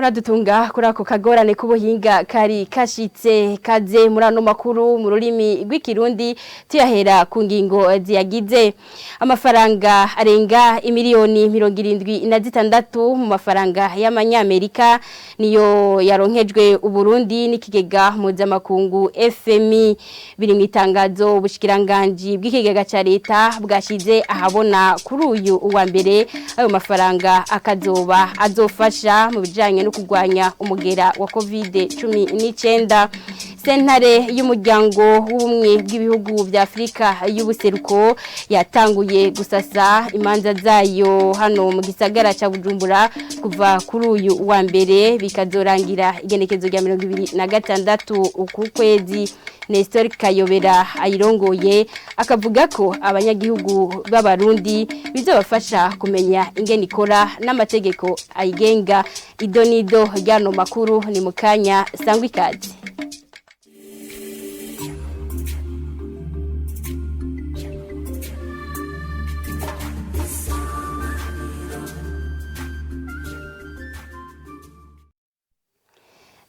Muradutunga kuri ako kagorane k'ubuhinga kari kashitse kaze muri ano makuru mu rurimi rw'ikirundi tuyahera ku ngingo ziyagize. Amafaranga arenga imiliyoni 76 mu mafaranga y'amanyamerika niyo yaronkejwe Uburundi n'ikigega mpuzamakungu FMI, biri mu itangazo ubushikiranganji bw'ikigega ca leta bwashize ahabona kuri uyu uwa mbere. Ayo mafaranga akazoba azofasha mu bijanye no kurwanya umugera wa COVID-19. Sentare y'umuryango w'ubumwe bw'ibihugu vya Afrika y'ubuseruko yatanguye gusasa imanza zayo hano mu gisagara ca Bujumbura kuva kuri uyu wa mbere, bikazorangira igenekezo rya 2026 uku kwezi. Nestor Kayobera ayirongoye akavuga ko abanyagihugu b'abarundi bizobafasha kumenya ingene ikora n'amategeko ayigenga. Idonido ryano makuru ni mukanya sangwa ikaze.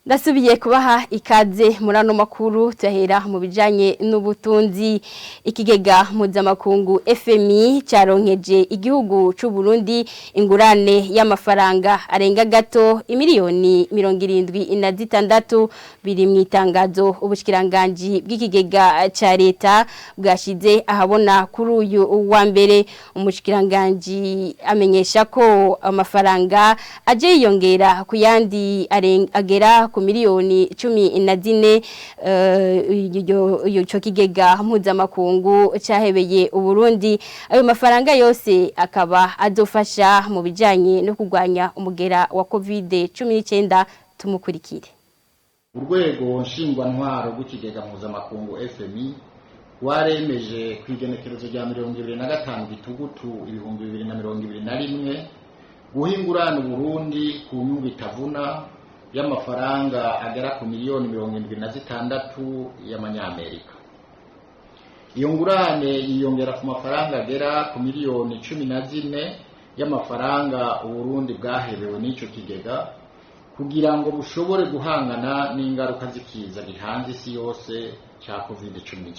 Ndasubiye kubaha ikaze muri ano makuru tuyahera mu bijanye n'ubutunzi. Ikigega mpuzamakungu FMI caronkeje igihugu c'u Burundi ingurane y'amafaranga arenga gato imiliyoni 76, biri mu itangazo ubushikiranganji bw'ikigega ca leta bwashize ahabona kuri uyu wa mbere. Umushikiranganji amenyesha ko amafaranga aje yiyongera ku yandi agera ku miliyoni 14 ico kigega mpuzamakungu cahebeye Uburundi. Ayo mafaranga yose akaba azofasha mu bijanye no kurwanya umugera wa COVID-19. Tumukurikire. Urwego nshingwantwaro rw'ikigega mpuzamakungu FMI rwaremeje ku igenekerezo rya 25 Gitugutu 2021 guha ingurane Uburundi ku nyungu itavuna y'amafaranga agera ku miliyoni 76 y'amanyamerika. Iyo ngurane yiyongera ku mafaranga agera ku miliyoni 14 y'amafaranga Uburundi bwaherewe n'ico kigega kugira ngo bushobore guhangana n'ingaruka z'ikiza gihanze isi yose ca COVID-19.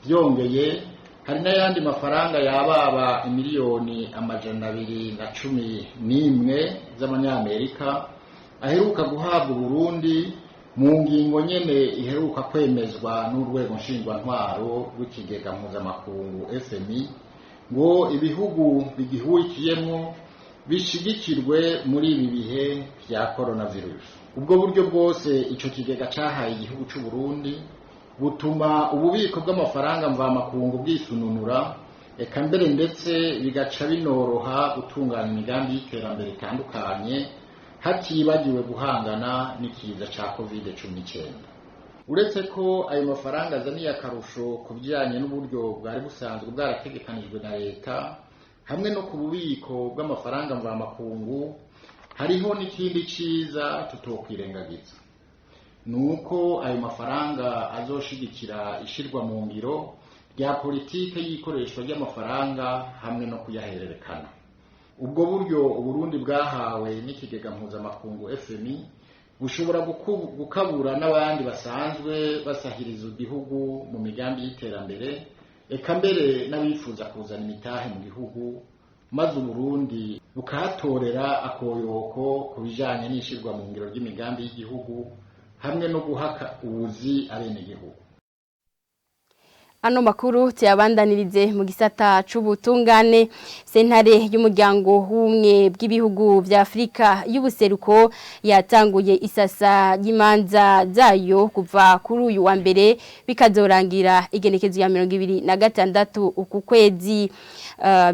Vyongeye hari n'ayandi mafaranga yababa imiliyoni 211 z'amanyamerika aheruka guhabwa Uburundi mu ngingo nyene iheruka kwemezwa n'urwego nshingwantwaro rw'ikigega mpuzamakungu FMI ngo ibihugu bigihurikiyemwo bishigikirwe muri ibi bihe vya coronavirus. Ubwo buryo bwose ico kigega cahaye igihugu c'u Burundi butuma ububiko bw'amafaranga mvamakungu bwisununura, eka mbere ndetse bigaca binoroha gutunganya imigambi y'iterambere itandukanye hatibagiwe guhangana n'ikiza ca COVID-19. Uretse ko ayo mafaranga azaniye akarusho ku bijanye n'uburyo bwari busanzwe bwarategekanijwe na leta hamwe no ku bubiko bw'amafaranga mvamakungu, hariho n'ikindi ciza tutokwirengagiza, nuko ayo mafaranga azoshigikira ishirwa mu ngiro rya politike y'ikoreshwa ry'amafaranga hamwe no kuyahererekana. Ubwo buryo Uburundi bwahawe n'ikigega mpuzamakungu FMI bushobora gukabura n'abandi basanzwe basahiriza igihugu mu migambi y'iterambere, eka mbere n'abifuza kuzana imitahe mu gihugu, maze Uburundi bukahatorera akoyoko ku bijanye n'ishirwa mu ngiro ry'imigambi y'igihugu hamwe no guhaka ubuzi abenegihugu. Ano makuru tuyabandanirize mu gisata c'ubutungane. Sentare y'umuryango w'ubumwe bw'ibihugu vya Afrika y'ubuseruko yatanguye isasa ry'imanza zayo kuva kuri uyu wa mbere bikazorangira igenekezo ya 2026 uku kwezi.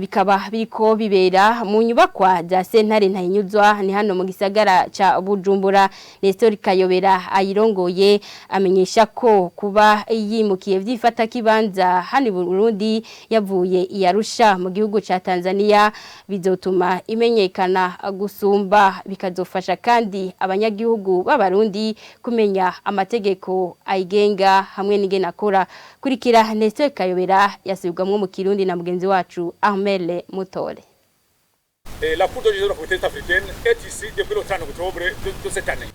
Bikaba biriko bibera mu nyubakwa za sentare Ntahinyuzwa ni hano mu gisagara ca Bujumbura. Nestor Kayobera ayirongoye amenyesha ko kuba yimukiye vyifata kibanza hano i Burundi yavuye i Arusha mu gihugu ca Tanzania bizotuma imenyekana gusumba, bikazofasha kandi abanyagihugu b'abarundi kumenya amategeko ayigenga hamwe n'ingene akora. Kurikira Nestor Kayobera yasubirwamwo mu Kirundi na mugenzi wacu Ahmele Mutore. La Cour de justice de la Communauté africaine est ici depuis le 30 octobre de cette année.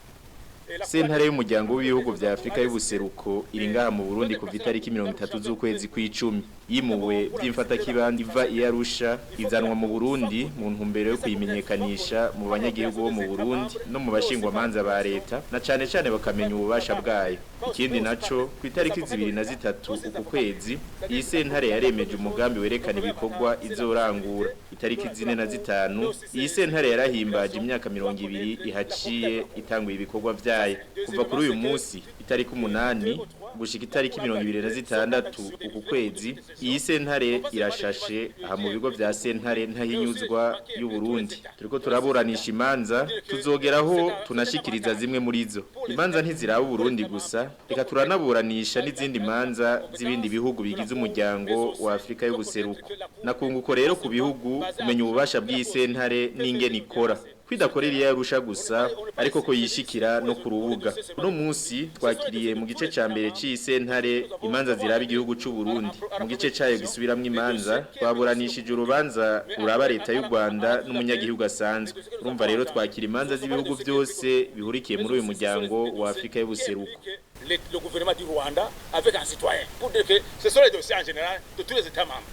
Sentare y'umuryango w'ibihugu vya Afrika y'ubuseruko iri ngaha mu Burundi kuva itariki 30 z'ukwezi kw'icumi, yimuwe by'imfatakibanza iva i Arusha izanwa mu Burundi mu ntumbero yo kuyimenyekanisha mu banyagihugu bo mu Burundi no mu bashingwamanza ba leta, na cane cane bakamenya ububasha bwayo. Ikindi naco, ku itariki 23 uku kwezi, iyi sentare yaremeje umugambi werekana ibikorwa izorangura. Itariki 4 na 5 iyi sentare yarahimbaje imyaka 20 ihaciye itanguye ibikorwa vyayo. Kuva kuri uyu munsi itariki 8 gushika itariki 26 uku kwezi, iyi sentare irashashe aha mu bigo vya sentare ntahinyuzwa y'u Burundi. Turiko turaburanisha imanza, tuzogeraho tunashikiriza zimwe muri zo. Imanza ntiziraba Burundi gusa, reka turanaburanisha n'izindi manza z'ibindi bihugu bigize umuryango wa Afrika y'ubuseruko. Nakunguko rero ku bihugu kumenya ububasha bw'iyi sentare n'ingene ikora. Kwidakorera iyo Arusha gusa, ariko ko yishikira no ku rubuga. Uno munsi twakiriye mu gice ca mbere c'iyi sentare imanza ziraba igihugu c'u Burundi. Mu gice cayo gisubiramwo imanza twaburanishije urubanza ruraba leta y'u Rwanda n'umunyagihugu asanzwe. Urumva rero twakira imanza z'ibihugu byose bihurikiye muri uyu muryango wa Afrika y'ubuseruko. Le gouvernement du Rwanda avec un citoyen, pour dire que ce sont les dossiers en général de tous les États membres.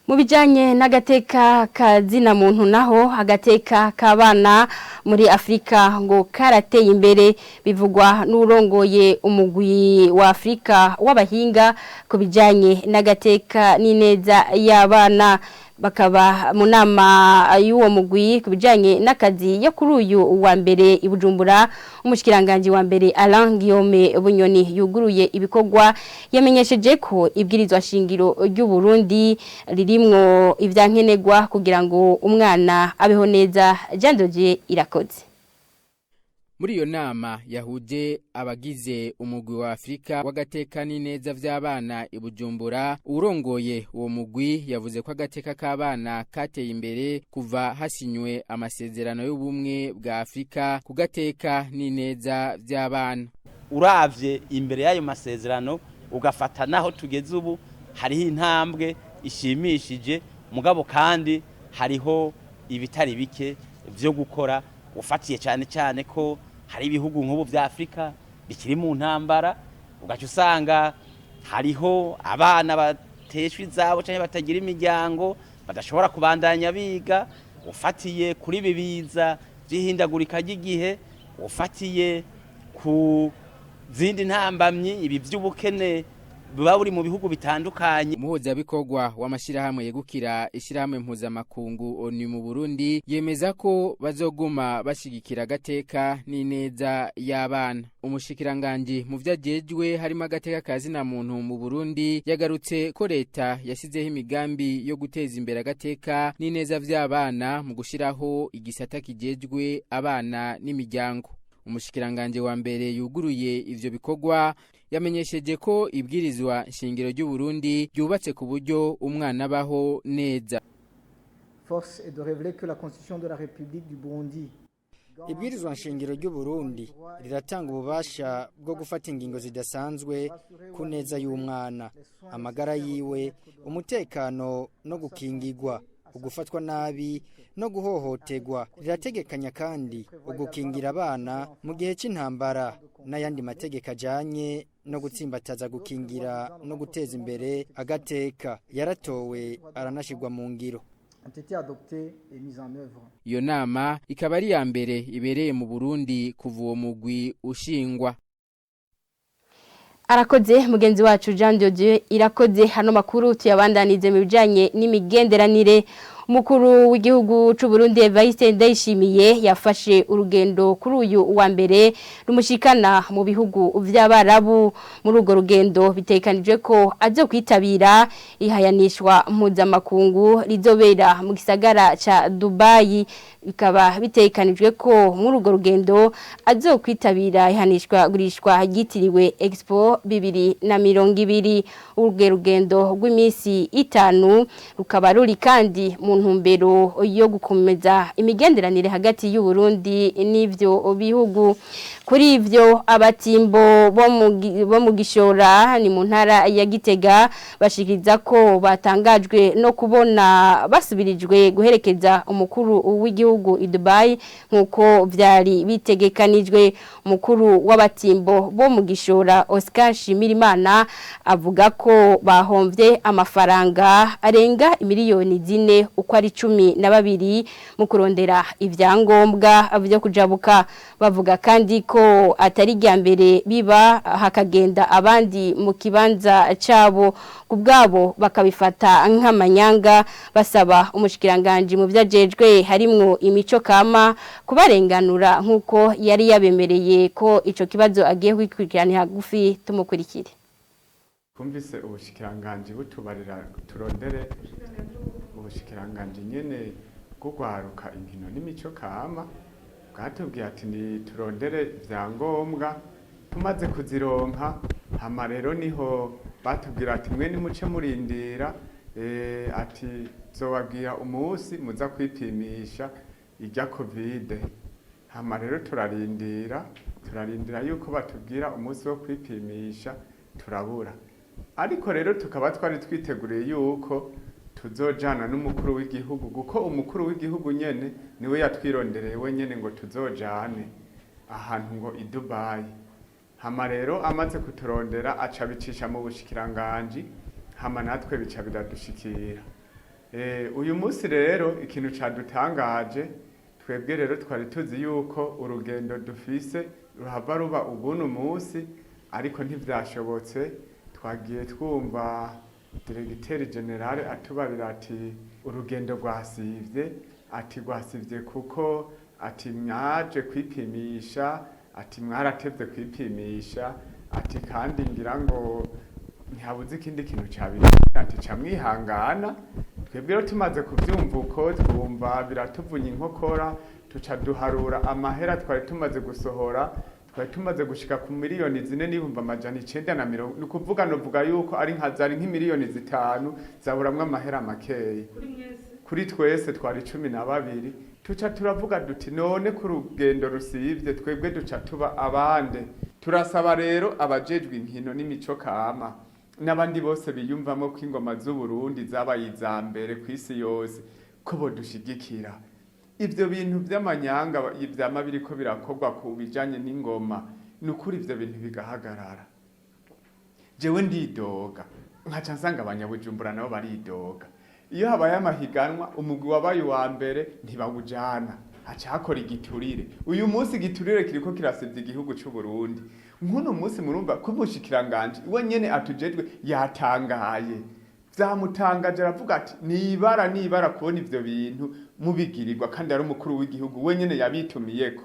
Mu bijanye n'agateka kazina muntu naho, agateka k'abana muri Afrika ngo karateye imbere, bivugwa n'urongoye umugwi wa Afrika w'abahinga ku bijanye n'agateka n'ineza y'abana. Bakaba mu nama y'uwo mugwi ku bijanye n'akazi yo kuri uyu wa mbere i Bujumbura, umushikiranganje wa mbere Alain Guillaume Bunyoni yuguruye ibikorwa, yamenyesheje ko ibwirizwa shingiro ry'u Burundi ririmwo ivyankenerwa kugira ngo umwana abeho neza. Jean Dodier Irakoze. Muri iyo nama yahuje abagize umugwi wa Afrika w'agateka n'ineza vy'abana i Bujumbura, urongoye uwo mugwi yavuze ko agateka k'abana kateye imbere kuva hasinywe amasezerano y'ubumwe bwa Afrika ku gateka n'ineza vy'abana. Uravye imbere y'ayo masezerano ugafata naho tugeze ubu, hariho intambwe ishimishije, mugabo kandi hariho ibitari bike vyo gukora, ufatiye cyane cyane ko hari ibihugu nk'ubu vya Afrika bikiri mu ntambara, ugaca usanga hariho abana bateshwa izabo canke batagira imiryango, badashobora kubandanya biga, ufatiye kuri ibi biza vy'ihindagurika ry'igihe, ufatiye ku zindi ntambamyi, ibi vy'ubukene buba buri mu bihugu bitandukanye. Umuhuzabikorwa w'amashirahamwe yegukira ishirahamwe mpuzamakungu ONU mu Burundi yemeza ko bazoguma bashigikira agateka n'ineza y'abana. Umushikiranganji mu vyajejwe harimo agateka kazina muntu mu Burundi yagarutse ko leta yasizeho imigambi yo guteza imbere agateka n'ineza vy'abana mu gushiraho igisata kijejwe abana n'imiryango. Umushikiranganje wa mbere yuguruye ivyo bikorwa yamenyesheje ko ibwirizwa nshingiro ry'u Burundi ryubatse ku buryo umwana abaho neza. Force est de révéler que la Constitution de la République du Burundi, Ibwirizwa nshingiro ry'u Burundi riratanga ububasha bwo gufata ingingo zidasanzwe ku neza y'umwana, amagara yiwe, umutekano no gukingirwa ugufatwa nabi no guhohoterwa. Rirategekanya kandi ugukingira abana mu gihe cy'intambara n'ayandi mategeko ajanye no gutsimbataza gukingira no guteza imbere agateka. Yaratowe aranashirwa mu ngiro. ont été adoptées et mises en œuvre. Iyo nama ikaba ari iya mbere ibereye mu Burundi kuva uwo mugwi ushingwa. Arakoze mugenzi wacu Jean de Dieu Irakoze. Hano makuru tuyabandanize mu bijanye n'imigenderanire. Umukuru w'igihugu c'u Burundi Evariste Ndayishimiye yafashe urugendo kuri uyu wa mbere rumushikana mu bihugu vy'Abarabu. Muri urwo rugendo bitekanijwe ko azokwitabira ihayanishwa mpuzamakungu rizobera mu gisagara ca Dubai. Bikaba bitekanijwe ko muri urwo rugendo azokwitabira ihanishwa gurishwa ryitiriwe Expo 2020. Urwo rugendo rw'iminsi 5 rukaba ruri kandi mu ntumbero yo gukomeza imigenderanire hagati y'u Burundi n'ivyo bihugu. Kuri ivyo abatimbo bo mu Gishora ni mu ntara ya Gitega bashikiriza ko batangajwe no kubona basubirijwe guherekeza umukuru w'igihugu i Dubai nkuko vyari bitegekanijwe. Umukuru w'abatimbo bo mu Gishora Oscar Shimirimana avuga ko bahomvye amafaranga arenga imiliyoni 4 uko ari 12 mu kurondera ivyangombwa vyo kujabuka. Bavuga kandi ko atari rya mbere biba hakagenda abandi mu kibanza cabo, kubgabo bakabifata nk'amanyanga, basaba umushikiranganje mu vyajejwe harimwo imico kama kubarenganura nkuko yari yabemereye ko ico kibazo agiye kwikurikirana hagufi. Tumukurikire. Kumvise ubushikiranganje butubarira turondere ubushikiranganje nyene bwo gwaruka inkino n'imico kama, bwatubwiye ati ni turondere vyangombwa. Tumaze kuzironka hama rero niho batubwira ati mwe nimuce murindira, ati zobabwira umunsi muza kwipimisha ijya Covid. Hama rero turarindira yuko batubwira umunsi wo kwipimisha, turabura. Ariko rero tukaba twari twiteguriye yuko tuzojana n'umukuru w'igihugu, kuko umukuru w'igihugu nyene niwe yatwirondereye wenyene ngo tuzojane ahantu ngo i Dubai. Hama rero amaze kuturondera aca bicisha mu bushikiranganji, hama natwe bica biradushikira. Uyu munsi rero ikintu cadutangaje twebwe rero twari tuzi yuko urugendo dufise ruhava ruba uguno munsi, ariko ntivyashobotse. Twagiye twumva diregiteri generale atubarira ati urugendo rwasivye, ati rwasivye kuko ati mwaje kwipimisha, ati mwaratevye kwipimisha, ati kandi ngira ngo ntihabuze ikindi kintu cabiri, ati camwihangana. Twebwe rero tumaze kuvyumva uko twumva biratuvunya inkokora, tuca duharura amahera twari tumaze gusohora, twari tumaze gushika ku miliyoni 4,990, ni ukuvuga novuga yuko ari nka zari nk'imiliyoni 5 zaburamwo amahera makeyi kuri twese twari 12. Tuca turavuga duti none ku rugendo rusivye twebwe duca tuba abande. Turasaba rero abajejwe inkino n'imico kama n'abandi bose biyumvamo ko ingoma z'u Burundi zabaye iza mbere kw'isi yose ko bodushigikira. Ivyo bintu vy'amanyanga vyama biriko birakorwa ku bijanye n'ingoma, nukuri ivyo bintu bigahagarara. Jewe ndidoga nkaca nsanga abanyabujumbura nabo baridoga. Iyo habaye amahiganwa umugwi wabaye uwa mbere ntibawujana, haca hakora igiturire. Uyu munsi igiturire kiriko kirasivya igihugu c'u Burundi. Nk'uno munsi murumva ko umushikiranganje we nyene atujejwe yatangaye, vyamutangaje aravuga ati nibara kubona ivyo bintu mubigirirwa kandi ari umukuru w'igihugu we nyene yabitumiyeko.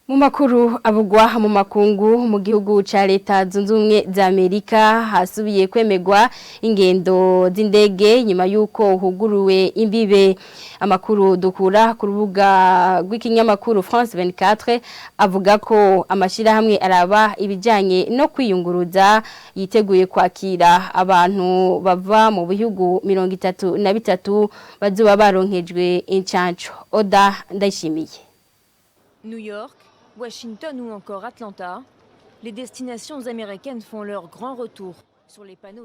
Mu makuru avugwa mu makungu, mu gihugu ca Leta Zunze Ubumwe za Amerika hasubiye kwemegwa ingendo z'indege nyuma yuko huguruwe imbibe. Amakuru dukura ku rubuga rw'ikinyamakuru France 24 avuga ko amashirahamwe araba ibijanye no kwiyunguruza yiteguye kwakira abantu bava mu bihugu 33 bazoba baronkejwe incanco. Oda Ndayishimiye. New York, Washington ou encore Atlanta, les destinations américaines font leur grand retour.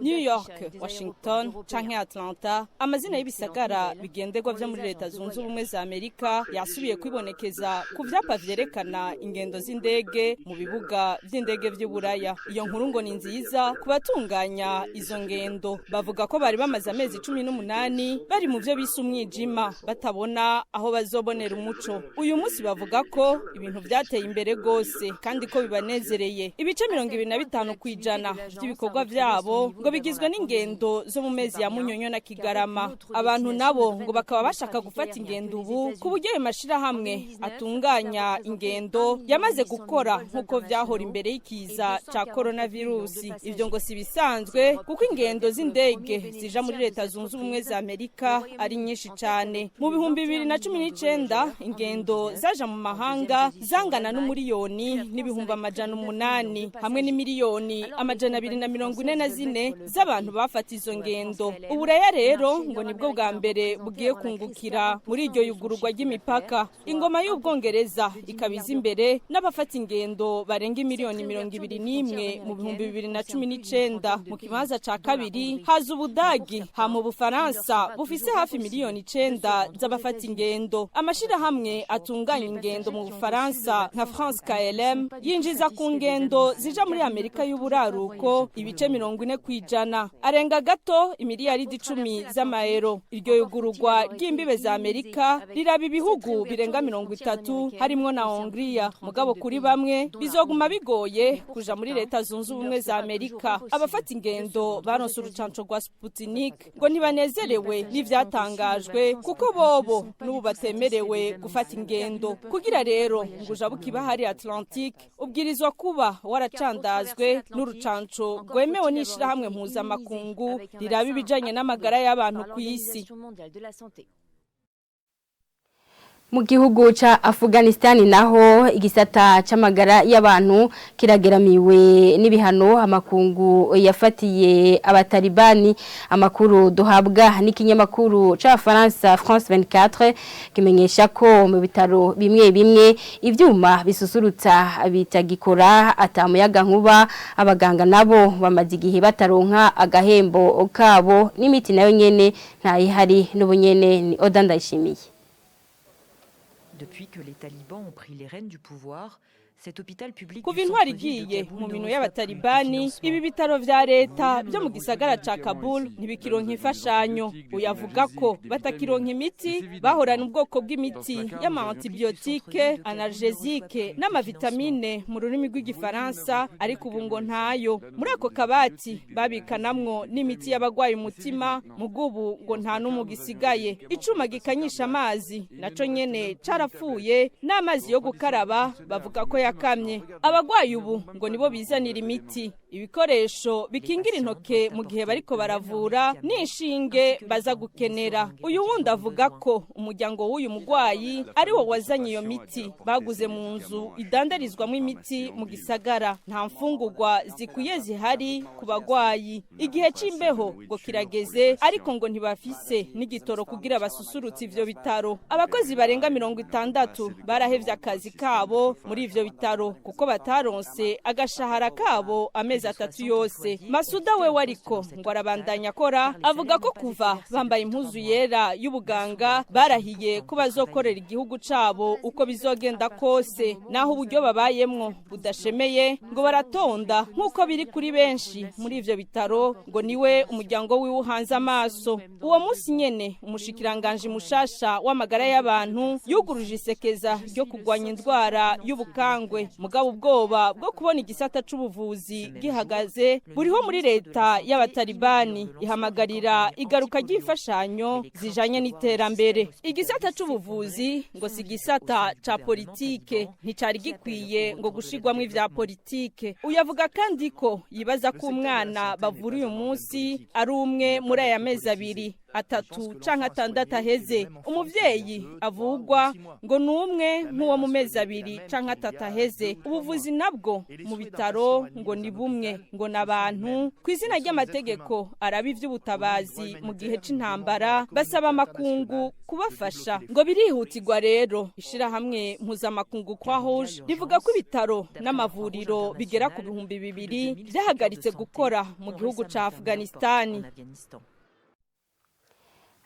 New York, Washington canke Atlanta, amazina y'ibisagara bigenderwa vyo muri Leta Zunze Ubumwe za Amerika yasubiye kwibonekeza ku vyapa vyerekana ingendo z'indege mu bibuga vy'indege vy'Uburaya. Iyo nkuru ngo ni nziza ku batunganya izo ngendo, bavuga ko bari bamaze amezi 18 bari mu vyo bise umwijima, batabona aho bazobonera umuco. Uyu munsi bavuga ko ibintu vyateye imbere gose kandi ko bibanezereye. Ibice 25% vy'ibikorwa vyabo ngo bigizwe n'ingendo zo mu mezi ya Munyonyo na Kigarama. Abantu nabo ngo bakaba bashaka gufata ingendo ubu ku buryo ayo mashirahamwe atunganya ingendo yamaze gukora nk'uko vyahora imbere y'ikiza ca coronavirusi. Ivyo ngo si bisanzwe kuko ingendo z'indege zija muri Leta Zunze Ubumwe za Amerika ari nyinshi cane. Mu 2019 ingendo zaja mu mahanga zangana n'umuriyoni n'ibihumbi 800 hamwe n'imiliyoni 244 44 z'abantu bafata izo ngendo. Uburaya rero ngo nibwo bwa mbere bugiye kungukira muri iryo yugururwa ry'imipaka. Ingoma y'Ubwongereza ikabiza imbere n'abafata ingendo barenga miliyoni 21 mu 2019. Mu kibanza ca kabiri haza Ubudagi, hama Ubufaransa bufise hafi miliyoni 9 z'abafata ingendo. Amashirahamwe atunganya ingendo mu Bufaransa nka France KLM yinjiza ku ngendo zija muri Amerika y'uburaruko ibice 40%, arenga gato imiliyaridi 10 z'amayero. Iryo yugururwa ry'imbibe za Amerika riraba ibihugu birenga 30 harimwo na Hongria. Mugabo kuri bamwe bizoguma bigoye kuja muri Leta Zunze Ubumwe za Amerika. Abafata ingendo baronse urucanco rwa Sputnik ngo ntibanezerewe n'ivyatangajwe kuko bobo n'ubu batemerewe gufata ingendo. Kugira rero ngo ujabuke ibahari Atlantique ubwirizwa kuba waracandazwe n'urucanco rwemewe n'ishirahamwe mpuzamakungu riraba ibijanye n'amagara y'abantu ku isi. Mu gihugu ca Afghanistan naho igisata c'amagara y'abantu kirageramiwe n'ibihano amakungu yafatiye abatalibani. Amakuru duhabwa n'ikinyamakuru ca Faransa France 24 kimenyesha ko mu bitaro bimwe bimwe ivyuma bisusurutsa bitagikora atamuyaga nkuba, abaganga nabo bamaze igihe bataronka agahembo kabo n'imiti nayo nyene ntayihari n'ubunyene. Ni Oda Ndayishimiye. Depuis que les talibans ont pris les rênes du pouvoir, cet hôpital public Kuva intwari igiye mu minwe y'abatalibani, ibi bitaro vya leta byo mu gisagara ca Kabul ntibikironka imfashanyo. Uyavuga ko batakironka imiti, bahorana ubwoko bw'imiti y'ama antibiotique, analgésique n'amavitamine mu rurimi rw'igifaransa, ariko ubu ngo ntayo. Muri ako kabati babikanamwo n'imiti y'abagwaye umutima, mugubu ngo nta n'umugisigaye. Icuma gikanyisha amazi naco nyene carapfuye, n'amazi yo gukaraba bavuga ko yakamye. Abagwayi ubu ngo nibo bizanira imiti, ibikoresho bikingira intoke mu gihe bariko baravura n'inshinge baza gukenera. Uyu wundi avuga ko umuryango w'uyu mugwayi ari wo wazanye iyo miti baguze mu nzu idandarizwamo imiti mu gisagara. Nta mfungurwa zikwiye zihari ku bagwayi. Igihe c'imbeho ngo kirageze, ariko ngo ntibafise n'igitoro kugira basusurutse ivyo bitaro. Abakozi barenga 60 barahevye akazi kabo muri ivyo bitaro kuko bataronse agashahara kabo amezi 3 yose. Masuda we wariko ngo arabandanya akora, avuga ko kuva bambaye impuzu yera y'ubuganga barahiye ko bazokorera igihugu cabo uko bizogenda kose, naho uburyo babayemwo budashemeye ngo baratonda nk'uko biri kuri benshi muri ivyo bitaro. Ngo niwe umuryango wiwe uhanze amaso. Uwo munsi nyene umushikiranganje mushasha w'amagara y'abantu yuguruje isekeza ryo kugwanya indwara y'ubukangwe. Mugabo ubwoba bwo kubona igisata c'ubuvuzi gihagaze buriho muri leta y'abatalibani ihamagarira igaruka ry'imfashanyo zijanye n'iterambere. Igisata c'ubuvuzi ngo si igisata ca politike, nticari gikwiye ngo gushirwamwo ivya politike. Uyavuga kandi ko yibaza ko umwana bavura uyu munsi ari umwe muri aya mezi 2, 3 canke 6 aheze. Umuvyeyi avugwa ngo numwe nk'uwo mu mezi 2 canke 3 aheze. Ubuvuzi nabwo mu bitaro ngo ni bumwe, ngo nabantu kw'izina ry'amategeko araba ivy'ubutabazi mu gihe c'intambara basaba amakungu kubafasha. Ngo birihutirwa rero. Ishirahamwe mpuzamakungu Croix Rouge rivuga ko ibitaro n'amavuriro bigera ku 2000 vyahagaritse gukora mu gihugu ca Afghanistan.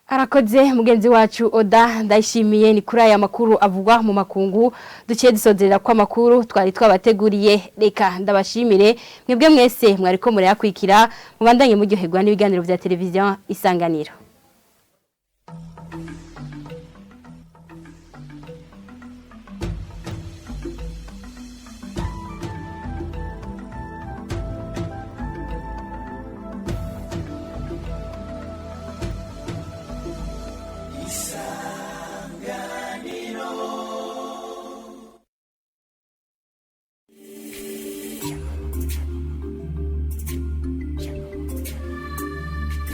Arakoze mugenzi wacu Oda Ndayishimiye. Ni kuri aya makuru avugwa mu makungu duciye dusozerera kwa makuru twari twabateguriye. Reka ndabashimire mwebwe mwese mwariko murayakwikira, mubandanye muryoherwa n'ibiganiro vya televiziyo Isanganiro.